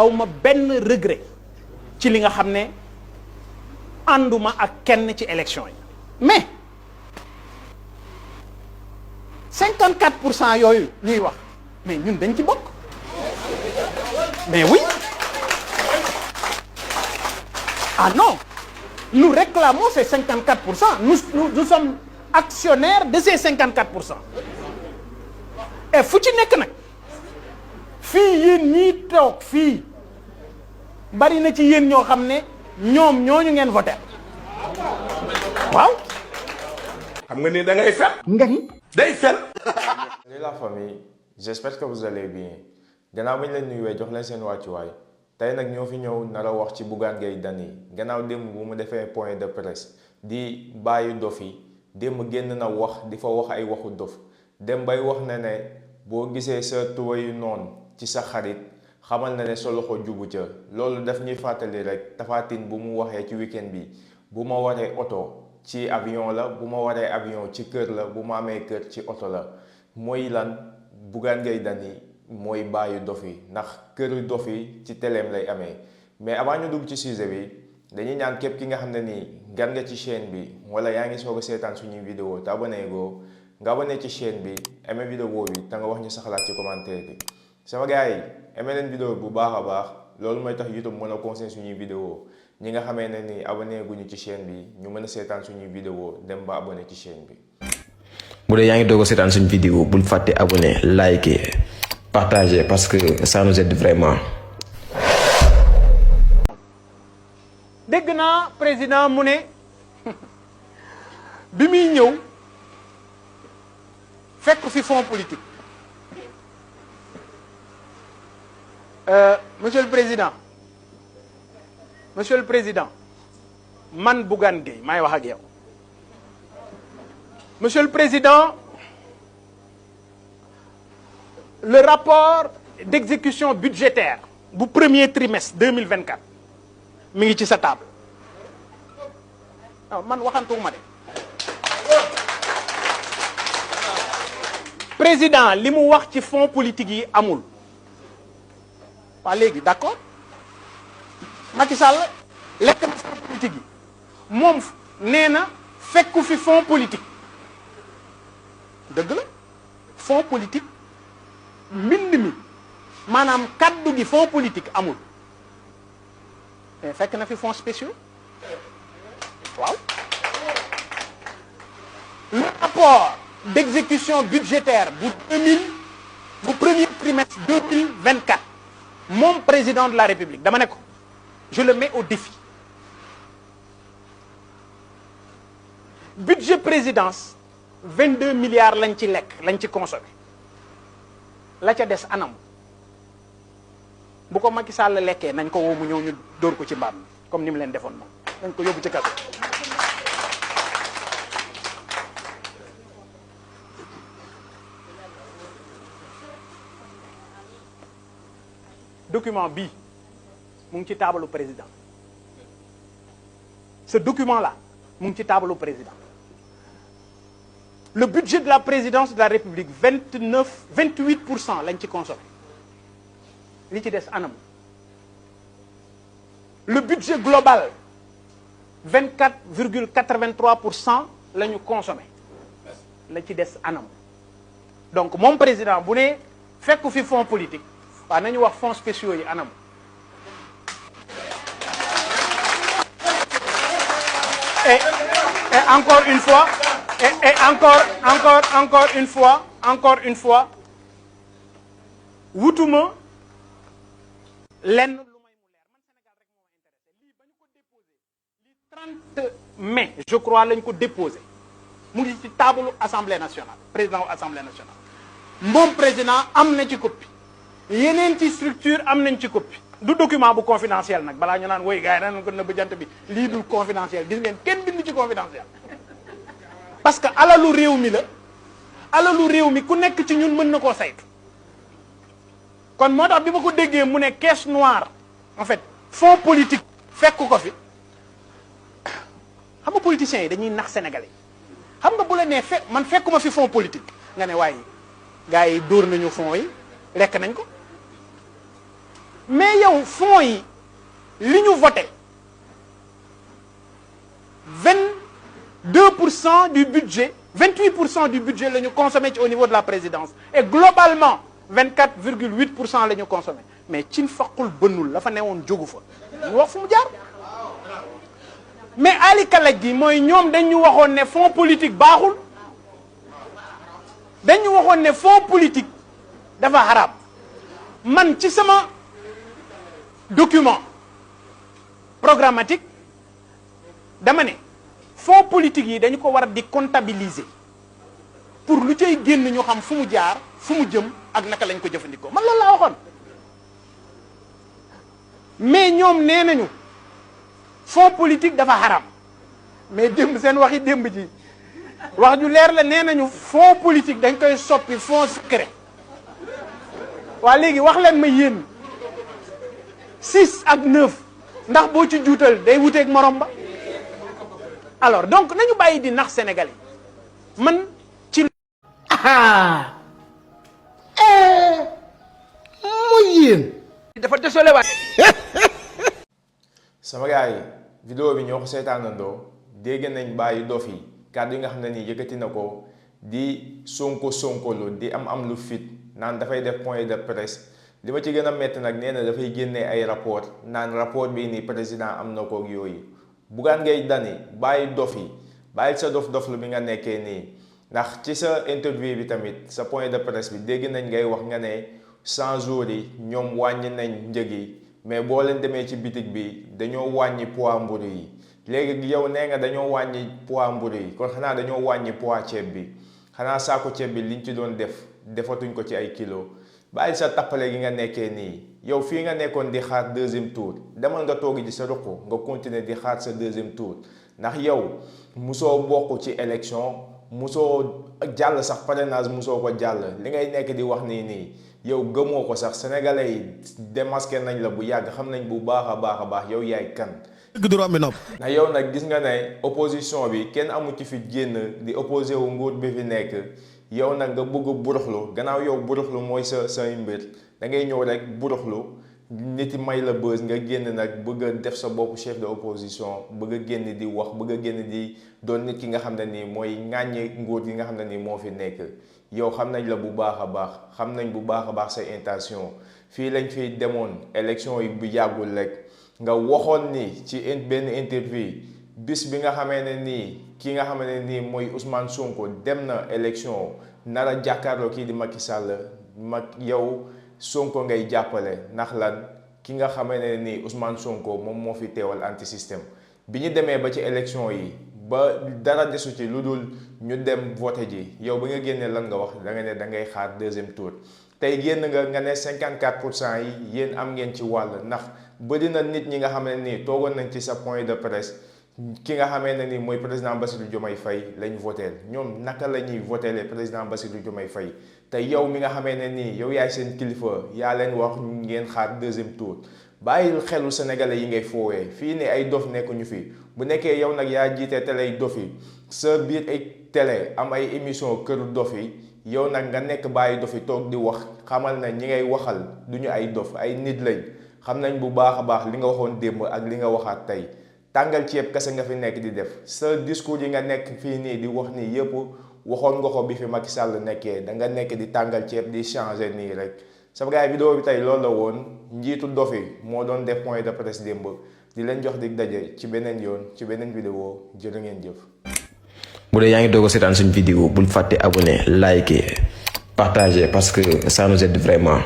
awma benn regret ci li nga xam ne ànduma ak kenn ci élection yi mais 54% yooyu ñuy wax mais ñun dañ ci bokk mais oui ah non nous réclamons ces 54%. Nous sommes actionnaires de ces 54%. Et fu ci nekk nag fii yéen ñii toog fii bari na ci yéen ñoo xam ne ñoom ñooñu ngeen voté waaw. xam nga ni da ngay fen. nga ni day fen. Salut la famille, j'espère que vous allez bien. Gannaaw bañ leen nuyuwee jox leen seen wàccuwaay tey nag ñoo fi ñëw nar a wax ci Bougane Gueye Dany gannaaw démb bu mu defee point de presse di bàyyi dof yi démb génn na wax di fa wax ay waxu dof dem bay wax na ne boo gisee sa tuwayu noonu ci sa xarit xamal na ne sa loxo jubu ca loolu daf ñuy fàttali rek Tapha Tine bu mu waxee ci week-end bi bu ma waree oto ci avion la bu ma waree avion ci kër la bu ma amee kër ci oto la mooy lan Bougane Gueye Dany mooy bàyyi dof yi ndax këru dof yi ci teleem lay amee mais avant ñu dugg ci sujet bi dañuy ñaan képp ki nga xam ne nii gan nga ci chaîne bi wala yaa ngi soog a seetaan suñuy vidéo te abonné goo nga abonné ci chaîne bi aimé vidéo bi te nga wax ñu sa xalaat ci commentaire bi sama gars yi aimé leen vidéo bu baax a baax loolu mooy tax YouTube mën a conseiller suñuy vidéo ñi nga xamee ne ni abonné guñu ci chaîne bi ñu mën a seetaan suñuy vidéo dem ba abonné ci chaîne bi. bu dee yaa ngi doog a seetaan suñu vidéo bul fàtte abonné liker partager parce que ça nous aide vraiment. dégg naa président mu ne bi muy ñëw fekk fi fonds politique monsieur le président man Bougane Gueye maay wax ak yow monsieur le président le rapport d'exécution budgétaire bu premier trimestre 2024 mi ngi ci sa table non man waxantuwuma de président li mu wax ci fonds politique yi amul waa léegi d'accord Macky Sall lekk na fonds politique yi moom nee na fekku fi fonds politique dëgg la fonds politique mbind mi maanaam kaddu gi fonds politique amul mais fekk na fi fonds spéciaux waaw le rapport d'exécution budgétaire bu premier trimestre 2024 moom président de la République dama ne ko je le mets au défi budget présidence 22 milliards lañ ci lekk lañ ci consommé la ca des anam bu ko Macky Sall lekkee nañ ko woo mu ñëw ñu dóor ko ci mbaam comme ni mu leen defoon moom nañ ko yóbbu ci kaso. document bii mu ngi ci taabalu président ce document là mu ngi ci taabalu président le budget de la présidence de la République 28% lañ ci consommé li ci des anam le budget global 24,83% la ñu consommé la ci des anam donc moom président bu ne fekk fi fonds politique waaw nañu wax fonds spéciaux yi anam et encore une fois et encore une fois wutuma lenn lu may mu leer man Sénégal rek moo intéressé lii ba ñu ko déposé lii 30 mai je crois lañ ko déposé mu ngi ci taabalu assemblée nationale président wu assemblée nationale moom président am na ci copie yeneen ci structure am nañ ci copie du document bu confidentiel nag balaa ñu naan woy gars yi dañ ko nëbb jant bi lii dul confidentiel gis ngeen kenn bind ci confidentiel parce que alalu réew mi la alalu réew mi ku nekk ci ñun mën na koo saytu kon moo tax bi ma ko déggee mu ne caisse noire en fait fonds politique fekk ko fi xam nga politiciens yi dañuy nax sénégalais xam nga bu la nee man fekkuma fi fonds politique nga ne waaye gars yi dóor nañu fonds yi lekk nañ ko mais yow fonds yi li ñu voté 22% du budget 28% du budget la ñu consommé au niveau de la présidence et globalement 24,8% la ñu consommé mais cin faqul bënnul la fa newoon jógu fa ñu wax fu mu jaar mais ali kalaj gi mooy ñoom dañu waxoon ne fonds politique baaxul dañu waxoon ne fonds politique dafa xaraam man ci sama document programmatique dama ne fonds politique yi dañu ko war a di comptabiliser pour lu cay génn ñu xam fu mu jaar fu mu jëm ak naka lañ ko jëfandikoo man loolu laa waxoon mais ñoom nee nañu fonds politique dafa xaram mais démb seen waxi démb ji wax ju leer la nee nañu fonds politique dañ koy soppi fonds secret waa léegi wax leen ma yéen 6 ak 9 ndax boo ci juutal day wuteeg morom ba alors donc nañu bàyyi di nax sénégalais man ci mooy yéen dafa désolé waay sama gars yi vidéo bi ñoo ko seetaanandoo dégg nañ bàyyi dof yi kàddu yi nga xam ne nii yëkkati na ko di sonkolu di am lu fit naan dafay def point de presse li ma ci gën a métti nag nee na dafay génnee ay rapport naan rapport bii nii président am na koog yooyu Bougane Gueye Dany bàyyi dof yi bàyyi sa dof-doflu bi nga nekkee nii ndax ci sa interview bi tamit sa point de presse bi dégg nañ ngay wax nga ne 100 jours yi ñoom wàññi nañ njëg yi mais boo leen demee ci bitig bi dañoo wàññi poids mburu yi léegi yow nee nga dañoo wàññi poids mburu yi kon xanaa dañoo wàññi poids ceeb bi xanaa saako ceeb bi liñ ci doon defatuñ ko ci ay kilo bàyyi sa tappale gi nga nekkee nii yow fii nga nekkoon di xaar deuxième tour demal nga toogi ji sa ruq nga continuer di xaar sa deuxième tour ndax yow musoo bokk ci élection musoo jàll sax parrainage musoo ko jàll li ngay nekk di wax nii yow gëmoo ko sax sénégalais yi démasqué nañ la bu yàgg xam nañ bu baax a baax yow yaay kan. dëgg du romb nopp. ndax yow nag gis nga ne opposition bi kenn amu ci fi génn di opposé wu nguur bi fi nekk yow nag nga bëgg buruxlu gannaaw yow buruxlu mooy say mbir da ngay ñëw rek buruxlu nit yi may la bës nga génn nag bëgg a def sa bopp chef de opposition bëgg a génn di wax bëgg a génn di doon nit ki nga xam ne nii mooy ŋàññi nguur gi nga xam ne nii moo fi nekk yow xam nañ la bu baax a baax xam nañ bu baax a baax say intention fii lañ fi demoon élection yi bu yàggul rek nga waxoon ni ci benn interview bis bi nga xamee ne nii ki nga xam ne nii mooy Ousmane Sonko dem na élection nar a jàkkaarloo kii di Macky Sall yow Sonko ngay jàppale ndax lan ki nga xamee ne nii Ousmane Sonko moom moo fi teewal anti système bi ñu demee ba ci élection yi ba dara desu ci lu dul ñu dem voté ji yow bi nga génnee lan nga wax da nga ne da ngay xaar deuxième tour tey génn nga ne 54% yi yéen am ngeen ci wàll ndax bëri na nit ñi nga xam ne nii toogoon nañ ci sa point de presse ki nga xamee ne nii mooy président Bassirou Diomaye Faye lañ voteel ñoom naka la ñuy voteele président Bassirou Diomaye Faye te yow mi nga xamee ne nii yow yaay seen kilifa yaa leen wax ngeen xaar deuxième tour bàyyil xelu sénégalais yi ngay foowee fii ne ay dof nekkuñu fi bu nekkee yow nag yaa jiite télé yi dof yi sa biir ay télé am ay émission këru dof yi yow nag nga nekk bàyyi dof yi toog di wax xamal na ñi ngay waxal duñu ay dof ay nit lañ xam nañ bu baax a baax li nga waxoon démb ak li nga waxaat tey tàngal ceeb kese nga fi nekk di def sa discours yi nga nekk fii nii di wax nii yëpp waxoon nga ko bi fi Macky Sall nekkee da nga nekk di tàngal ceeb di changer nii rek sama gars yi vidéo bi tey loolu la woon njiitu dof yi moo doon def point de presse démb di leen jox dig daje ci beneen yoon ci beneen vidéo jërë ngeen jëf. bu dee yaa ngi doog a seetaan suñu vidéo bul fàtte abonné liker partager parce que ça nous aide vraiment.